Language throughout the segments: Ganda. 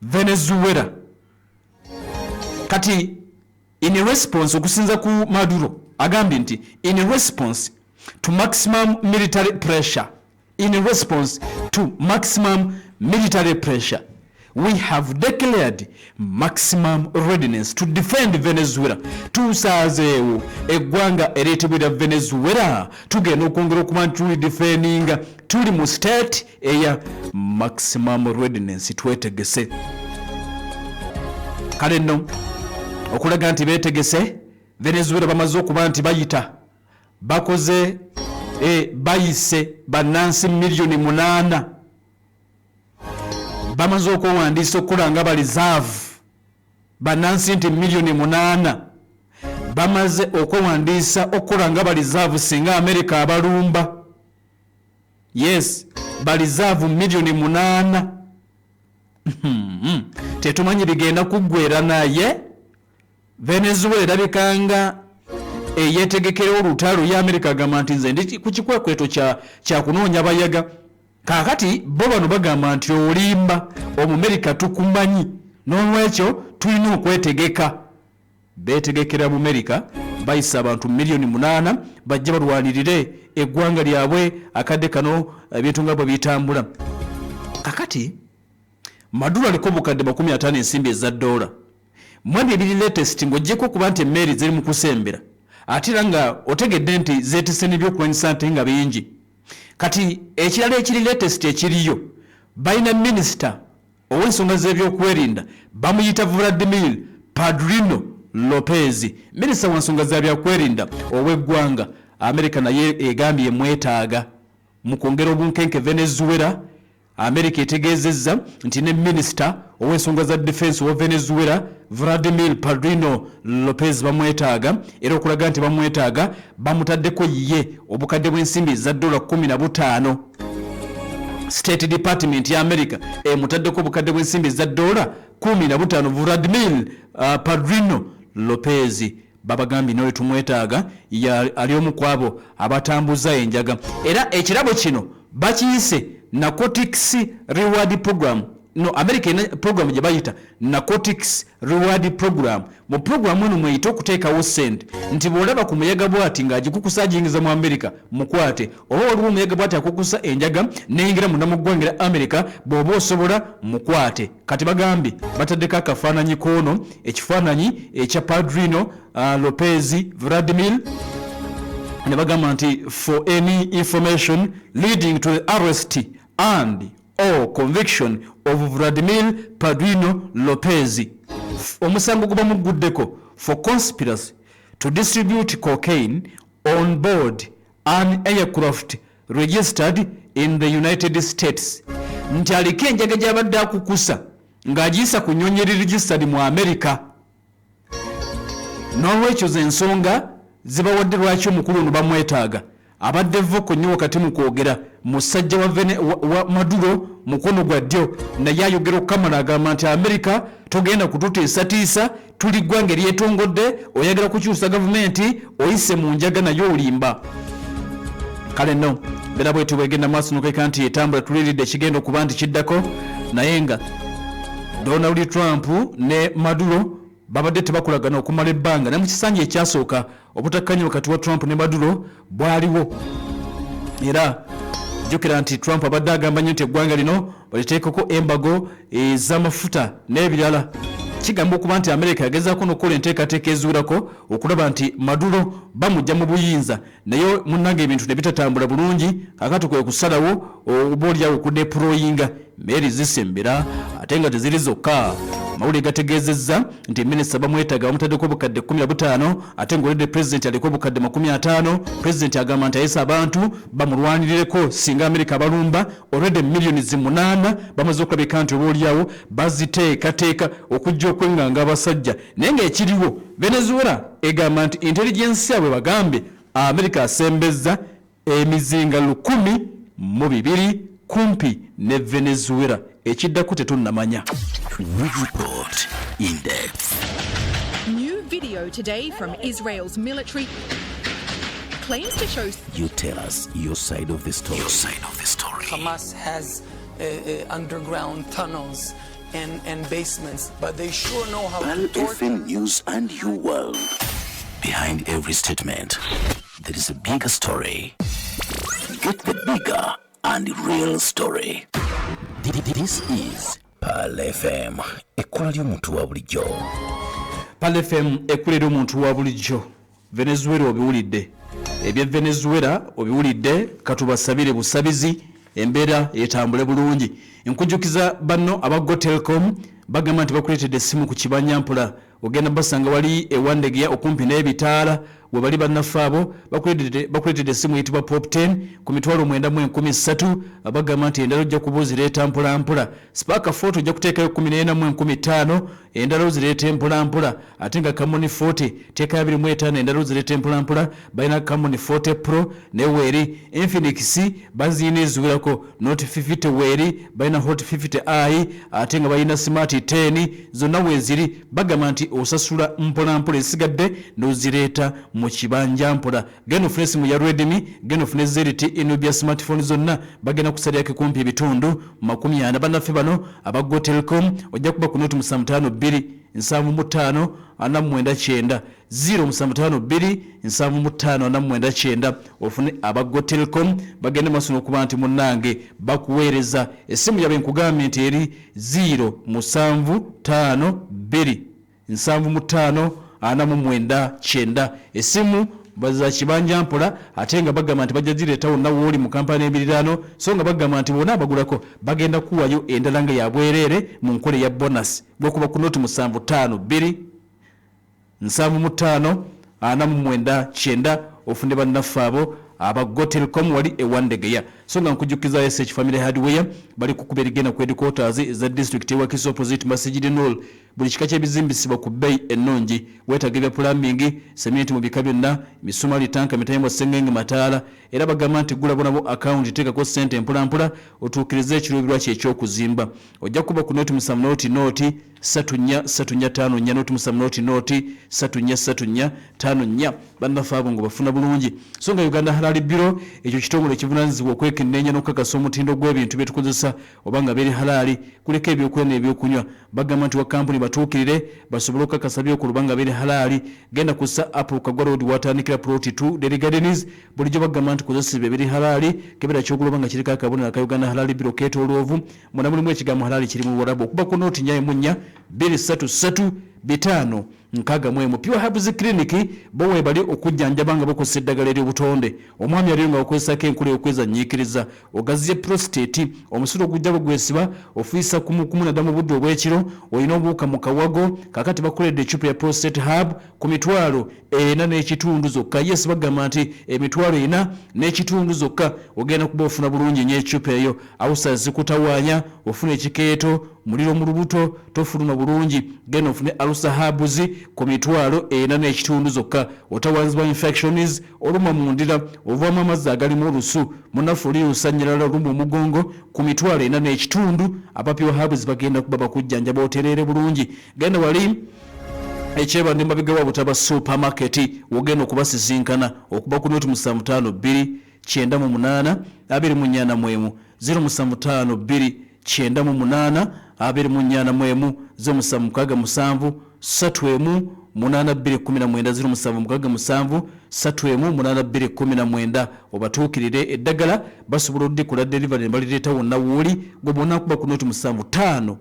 Venezuela. Kati in response, okusinza ku Maduro, agambye nti in response to maximum military pressure, in response to maximum military pressure, we have declared maximum readiness to defend Venezuela. Tusaazeewo eggwanga eryetibwa erya Venezuela, tugenda okwongera okuba nti tuli defendinga, tuli mu state eya maximum readiness, twetegese. Kale nno okulaga nti beetegese, Venezuela bamaze okuba nti bayita bakoze bayise bannansi 8 miliyoni, bamaze okwewandiisa okukola nga ba reserve. Bannansi nti 8 miliyoni bamaze okwewandiisa okukola nga ba reserve singa Amerika abalumba. Yes, ba reserve 8 miliyoni. Tetumanyi bigenda kuggwera, naye Venezuela erabikanga eyetegekera olutalo. Ye Amerika agamba nti nze ndi ku kikwekweto kya kunoonya bayaga. Kaakati bo bano bagamba nti olimba Omumerika, tukumanyi, n'olwekyo tulina okwetegeka. Betegekera Mumerika, bayisa abantu 8 miliyoni bajje balwanirire eggwanga lyabwe. Akadde kano ebintu nga bwe bitambula kakati, Maduro aliko obukadde 50 ensimbi eza dola. Mwebyo ebiri latest, ng'oggyeko okuba nti emmeeri ziri mu kusembera, ate era nga otegedde nti zeetisse n'ebyokulwanyisa nte nga bingi. Kati ekirala ekiri latest ekiriyo, balina minisita ow'ensonga z'ebyokwerinda, bamuyita Vladimir Padrino Lopez, minisita wa nsonga za byakwerinda ow'eggwanga. Amerika naye egambye emwetaaga mu kwongera obunkenke Venezuela. Amerika etegeezezza nti ne minisita ow'ensonga za defense owa Venezuela, Vladimir Padrino Lopez, bamwetaaga, era okulaga nti bamwetaaga bamutaddeko ye obukadde bw'ensimbi eza dola 15. State Department ya America emutaddeko obukadde bw'ensimbi eza dola 15, Vladimir Padrino Lopez. Babagambye nawe tumwetaaga, ali omu ku abo abatambuza enjaga, era ekirabo kino bakiyise Narcotics Reward Program. No America erina program gye bayita Narcotics Reward Program. Mu programu eno mweyita okuteekawo sente nti bw'olaba ku muyaga bwati ng'agikukusa agiyingiza mu America, mukwate, oba waliwo omuyaga bwati akukusa enjaga neyingira munda mu ggwanga lya America, bw'oba osobola mukwate. Kati bagambye bataddeko akafaananyi koono, ekifaananyi ekya Padrino Lopez Vladimir, ne bagamba nti for any information leading to the arrest and or conviction of Vladimir Padrino Lopez. Omusango guba mugguddeko for conspiracy to distribute cocaine on board an aircraft registered in the United States, nti aliko enjaga gy'abadde akukusa ng'agiyisa ku nnyonyi eri registered mu America. N'olwekyo z'ensonga zibawadde lwaki omukulu ono bamwetaaga. Abadde vocal nnyo wakati mu kwogera, musajja wa Maduro mukono gwa ddyo, naye ayogera okukamala. Agamba nti Amerika togenda kututiisatiisa, tuli ggwanga eryetongodde, oyagala kukyusa gavumenti oyise mu njaga, naye olimba. Kale nno mbeera bwetyo bwegenda maaso nokeka nti etambula, tuliridde ekigenda okuba nti kiddako. Naye nga Donald Trump ne Maduro babadde tebakolagana okumala ebbanga, ne mu kisanja ekyasooka obutakkanya wakati wa Trump ne Maduro bwaliwo. Era jjukira nti Trump abadde agamba nnyo nti eggwanga lino baliteekeko embargo ez'amafuta n'ebirala. Kigamba okuba nti Amerika yagezaako n'okukola enteekateeka eziwerako okulaba nti Maduro bamujja mu buyinza, naye munnange ebintu ne bitatambula bulungi. Kakati kwe kusalawo oba oliawo okudeployinga meeri zisembera, ate nga teziri zokka. Amawulire gategeezezza nti minisita bamwetaaga, bamutaddeko obukadde 15, ate ng'olidde pulezidenti aliko obukadde 50. Pulezidenti agamba nti ayise abantu bamulwanirireko singa Amerika abalumba. Already miliyoni 8 bamaze okulabika nti oba oliawo baziteekateeka okujja okweŋŋanga abasajja. Naye ng'ekiriwo, Venezuela egamba nti intelligence yaabwe bagambye Amerika asembezza emizinga 1200 kumpi ne Venezuela. Ekiddako tetunnamanya. We report in depth. New video today from Israel's military claims to show You tell us your side of the story. Your side of the story. Hamas has underground tunnels. and basements, but they sure know how Pearl to torture. FM News and Your World. Behind every statement, there is a bigger story. Get the bigger and real story. This is Pearl FM, ekkola ly'omuntu wa bulijjo. Pearl FM, ekkula ery'omuntu wa bulijjo. Venezuela obiwulidde, ebye Venezuela obiwulidde. Katubasabire busabizi embeera etambule bulungi. Nkujukiza banno aba Go Telecom bagamba nti bakuleetedde essimu ku kibanja mpola. Ogenda basanga wali ewandegeya okumpi n'ebitaala we bali. Bannaffe abo bakuleetedde essimu eyitibwa Pop 10 ku 93,300. Bagamba nti endala ojja kuba ozireeta mpolampola. Spark 40 ojja kuteekayo 14,500, endala ozireeta empolampola. Ate nga Camon 40 teekayo 25, endala ozireeta empolampola. Balina Camon 40 Pro naye weeri. Infinix baziyina eziwerako, Note 50 weeri, balina Hot 50i, ate nga balina Smart 10, zonna weeziri. Bagamba nti osasula mpolampola, esigadde n'ozireeta mu kibanja mpola. Genda ofune esimu ya Redmi, genda ofune ZTE Nubia smartphone, zonna bagenda kusalyako kumpi 40%. Bannaffe bano aba Go Telecom ojja kuba ku noti 752 75 49 0, 752 75 49, ofune aba Go Telecom. Bagende maaso n'okuba nti munnange bakuweereza essimu yabe. Nkugambye nti eri 0752 75 49. Essimu baza kibanja mpola, ate nga bagamba nti bajja zireeta wonna wooli mu kampani emiriraano. So nga bagamba nti bonna abagulako bagenda kuwayo endala nga yabwereere mu nkola eya bonus, bwekuba ku noti 752 75 49, ofune bannaffe abo aba Go Telecom wali ewandegeya. So nga nkujjukiza SH Family Hardware bali kukuba erigenda ku headquarters eza district ewakiso, opposite Masjid Nur. Buli kika ky'ebizimbisibwa ku bbeeyi ennungi. Weetaaga ebya plumbing, sementi mu bika byonna, misumali, tanka, mitayimbwa, sengenge, mataala. Era bagamba nti gula bonabo akawunti, teekako ssente mpolampola otuukirize ekiruubirwa kye ekyokuzimba. Ojja kuba ku noti 7 noti noti 3 4 3 4 5 4, noti 7 noti noti 3 4 3 4 5 4. Bannaffe abo nga bafuna bulungi. So nga Uganda Halal Bureau, ekyo kitongole ekivunaanyizibwa okwekenneenya n'okukakasa omutindo gw'ebintu bye tukozesa oba nga biri halaali, kuliko ebyokulya n'ebyokunywa. Bagamba nti wa kampuni batuukirire basobole okukakasa byokola oba nga biri halaali. Genda ku Sir Apollo Kagwa Road, watandikira Plot 2, Dairy Gardens. Bulijjo bagamba nti kozesebwa ebiri halaali. Kebera kyogula oba nga kiriko akabonero aka Uganda Halal Bureau keetooloovu, muna mulimu ekigambo halaali kiri mu Luwarabu. Okuba ku nooti 4 mu 4 2 3 3 5 61. Pure Herbs Clinic bo weebali okujjanjaba nga bakozesa eddagala ery'obutonde. Omwami aliyo nga bakozesako enkula ey'okwezanyiikiriza, ogaziye prostate, omusulo ogujja bugwesiba, ofiisa kumukumu naddala mu budde obw'ekiro, olina obuwuka mu kawago, kakati bakoledde ecupa ya prostate herb ku 45,000 zokka. Yes, bagamba nti 45,000 zokka ogenda kuba ofuna bulungi nnyo ecupa eyo. Awusa zikutawaanya, ofuna ekikeeto, muliro mu lubuto, tofuluma bulungi, genda ofune Alusa Herbs ku 45,000 zokka. Otawanzibwa infections, oluma mu ndira, ovaamu amazzi agalimu olusu, munafu oli lusanyalala, olumba omugongo, ku 45,000 aba Pure Herbs bagenda kuba bakujjanjaba otereere bulungi. Genda wali ekyebande mabega wa Butaba Supermarket, wogenda okubasisinkana. Okuba ku noti 752 98 24 1, 0752 98 24 1, 0767 31 8219, 0767 31 8219, obatuukirire. Eddagala basobola oddikola delivery ne balireeta wonna wooli gwe. Bwonna kuba ku noti 752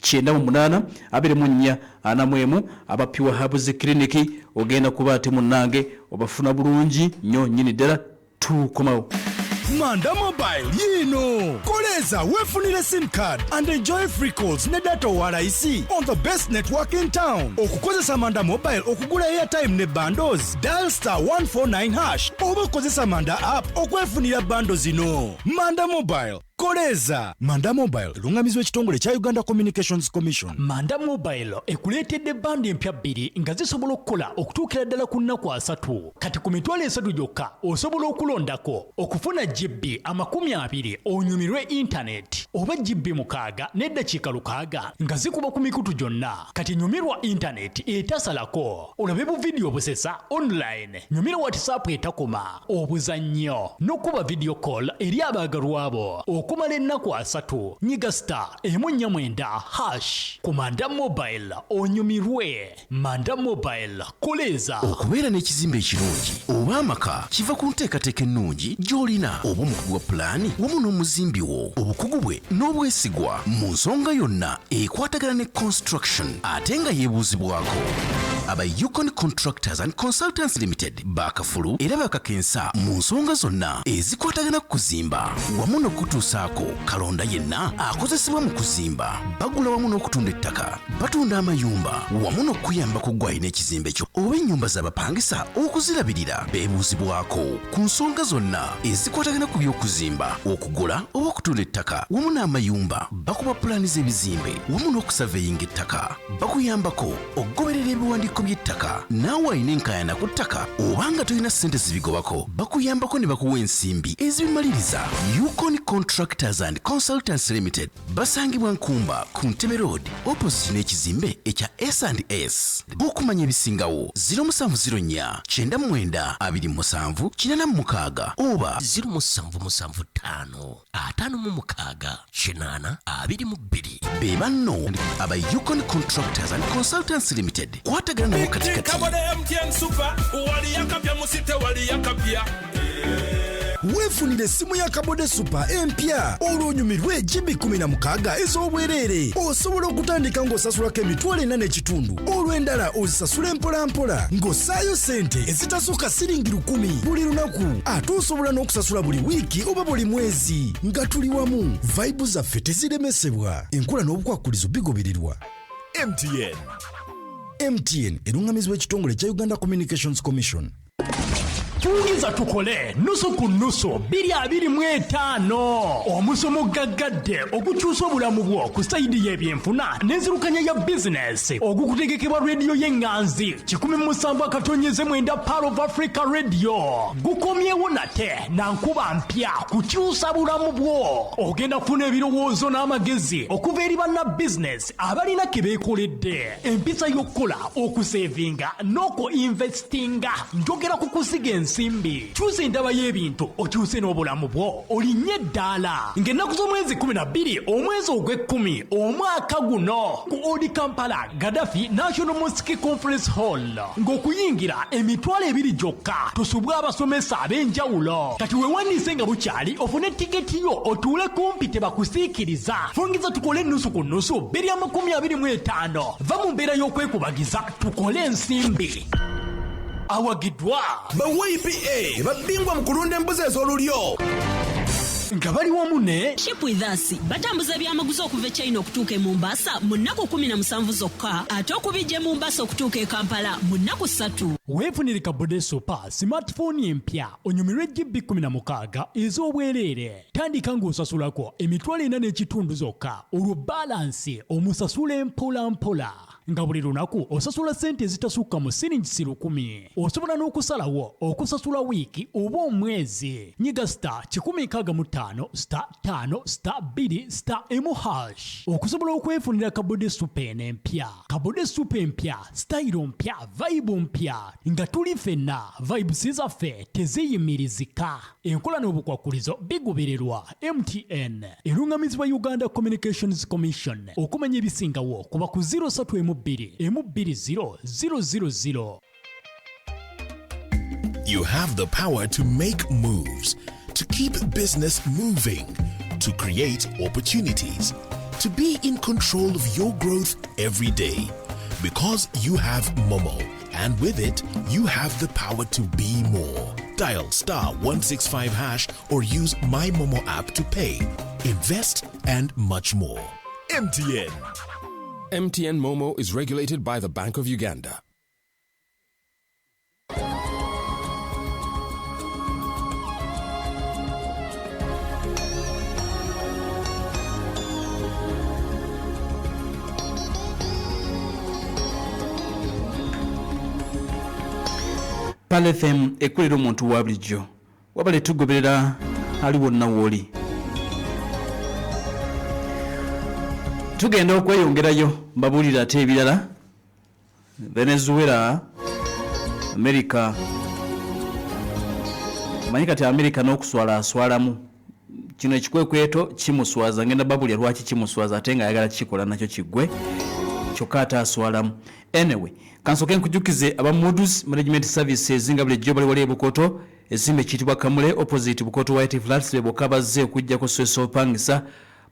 98 24 41, aba Pure Herbs Clinic ogenda kuba ate munnange obafuna bulungi nnyo nnyini ddala. Tukomawo. Manda Mobile yino koleza wefunire SIM card and enjoy free calls ne data owa rahisi on the best network in town. Okukozesa Manda Mobile okugula airtime ne bundles, dial star 149 hash oba okozesa Manda app okwefunira bundle zino. Manda Mobile, koleza. Manda Mobile erungamizibwa ekitongole kya Uganda Communications Commission. Manda Mobile ekuleetedde bundle empya bbiri nga zisobola okukola okutuukira ddala ku nnaku 30. Kati ku 30,000 gyokka osobola okulondako okufuna GB 20 onyumirwe intaneti, oba GB 6 n'eddakiika 60 nga zikuba ku mikutu gyonna. Kati nyumirwa intaneti etasalako, olabe bu vidiyo busesa online, nyumirwa WhatsApp etakoma, obuzannyo n'okuba video call eri abaagalwabo. Okuba Okumala ennaku 30, nyiga star 149 hash ku Manda Mobile onyumirwe. Manda Mobile, koleeza. Okubeera n'ekizimbe ekirungi oba amaka kiva ku nteekateeka ennungi gy'olina oba omukugu wa pulaani wamu n'omuzimbi wo, obukugu bwe n'obwesigwa mu nsonga yonna ekwatagana ne construction ate nga yeebuuzibwako. Aba Yukon Contractors and Consultants Limited bakafulu era bakakensa mu nsonga zonna ezikwatagana ku kuzimba wamu n'okutuusaako kalonda yenna akozesebwa mu kuzimba. Bagula wamu n'okutunda ettaka, batunda amayumba wamu n'okuyamba ku ggwe alina ekizimbe kyo oba ennyumba z'abapangisa okuzirabirira. Beebuuzibwako ku nsonga zonna ezikwatagana ku by'okuzimba, okugula oba okutunda ettaka wamu n'amayumba. Bakuba pulaani z'ebizimbe wamu n'okusaveyinga ettaka. Bakuyambako okugoberera ebiwandiiko by'ettaka. Naawe alina enkaayana ku ttaka oba nga tolina ssente zibigobako, bakuyambako ne bakuwa ensimbi ezibimaliriza. Yukon Contractors and Consultants Limited basangibwa Nkumba ku Ntebe Road, opposite n'ekizimbe ekya S&S. Okumanya ebisingawo, 0704 99 27 86 oba 0775 56 8 22. Be banno aba Yukon Contractors and Consultants Limited. Kwatagana nabo katikati. Kabode MTN Super, wali yakapya musite wali yakapya. Weefunire essimu ya Kabode Super empya olwo onyumirwe GB 16 ez'obwereere. Osobola okutandika ng'osasulako 45,000, olwo endala ozisasula empolampola ng'ossaayo ssente ezitasukka siringi 1,000 buli lunaku. Ate osobola n'okusasula buli wiiki oba buli mwezi. Nga tuli wamu, vibe zaffe teziremesebwa. Enkola n'obukwakulizo bigobererwa. MTN. MTN eruŋŋamizibwa ekitongole ekya Uganda Communications Commission. Tuwuliza tukole nusu ku nusu 2025, omusomo gaggadde ogukyusa obulamu bwo ku side y'ebyenfuna n'enzirukanya ya bizinesi, ogukutegekebwa rediyo y'eŋŋanzi 107.9 Pearl of Africa Radio, gukomyewo nate na nkuba mpya kukyusa bulamu bwo. Ogenda kufuna ebirowoozo n'amagezi okuva eri banna bizinesi abalina ke beekoledde, empisa y'okukola, okusevinga n'okuinvestinga. Njogera ku kusiga ensimbi. Kyusa endaba y'ebintu okyuse n'obulamu bwo, olinnye eddaala. Ng'ennaku z'omwezi 12 omwezi ogw'ekkumi omwaka guno ku Old Kampala Gaddafi National Mosque Conference Hall, ng'okuyingira 20,000 gyokka. Tusubwa abasomesa ab'enjawulo. Kati weewandiise nga bukyali ofune tiketi yo otuule kumpi tebakusiikiriza. Fungiza tukole nusu ku nusu 2025. Va mu mbeera y'okwekubagiza, tukole ensimbi. Awagiddwa ba YPA, babingwa mu kulunda embuzi ez'olulyo nga bali wamu ne Ship With Us. Batambuza ebyamaguzi okuva e China okutuuka e Mombasa mu nnaku 17 zokka, ate okubijja e Mombasa okutuuka e Kampala mu nnaku 3. Weefunire Kabode Super smartphone empya onyumirwe GB 16 ez'obwereere. Tandika ng'osasulako 45,000 zokka, olwo balance omusasula empola mpola, nga buli lunaku osasula ssente ezitasukka mu siringisi 1,000. Osobola n'okusalawo okusasula wiiki oba omwezi. Nyiga star 165 star 5 star 2 star 1 hash okusobola okwefunira Kabode Super eno empya. Kabode Super empya, sitayiro mpya, vibe mpya, nga tuli ffenna, vibes zaffe teziyimirizika. Enkola n'obukwakulizo bigobererwa. MTN eruŋŋamizibwa Uganda Communications Commission. Okumanya ebisingawo kuba ku 032 120 000. You have the power to make moves, to keep business moving, to create opportunities, to be in control of your growth every day. Because you have Momo, and with it, you have the power to be more. Dial star 165 hash or use My Momo app to pay, invest, and much more. MTN. MTN Momo is regulated by the Bank of Uganda. Pearl FM ekulira omuntu wa bulijjo. Wabale tugoberera ali wonna wooli. Tugenda okweyongerayo mbabuulira ate ebirala. Venezuela, America, manyi kati America n'okuswala aswalamu. Kino ekikwekweto kimuswaza, ngenda babulya lwaki kimuswaza ate nga ayagala kukikola nakyo kiggwe, kyokka ate aswalamu. Anyway, kansooke nkujukize aba Moods Management Services nga bulijjo bali wali e Bukoto, ekizimbe kiyitibwa Kamule opposite Bukoto White Flats, be bokka bazze okuggyako stress opangisa.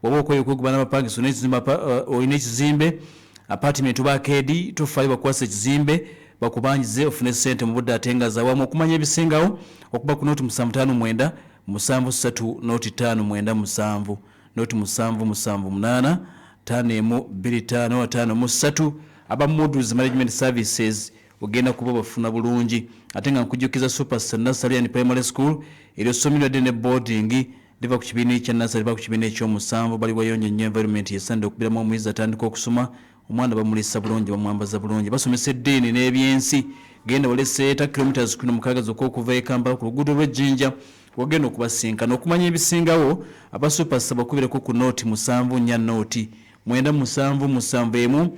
Bw'oba okoye okwegubana n'abapangisa, olina ekizimbe olina ekizimbe, apartment oba arcade, tofaayo, bakukwasa ekizimbe bakubanjize ofune ssente mu budde ate nga zawamu. Okumanya ebisingawo okuba ku 0 759 7 3 0 5 9 7, 0 7 7 8 5 1 2 5 5 3. Aba Moods Management Services ogenda kuba bafuna bulungi. Ate nga nkujjukiza Superstar Nursery and Primary School, eryo ssomero ddene, boarding, liva ku kibiina ekya nursery ba ku kibiina ekyomusanvu. Bali wayonjo nnyo, environment yesande okubiramu omuyizi atandika okusoma. Omwana bamulisa bulungi, bamwambaza bulungi, basomesa eddiini n'ebyensi. Genda wali Seeta, kilometers 16 zokka okuva e Kampala, ku luguudo lw'Ejjinja wagenda okubasinkana. Okumanya ebisingawo, aba Superstar bakubireko ku 0 7 4 0 9 7 7 1.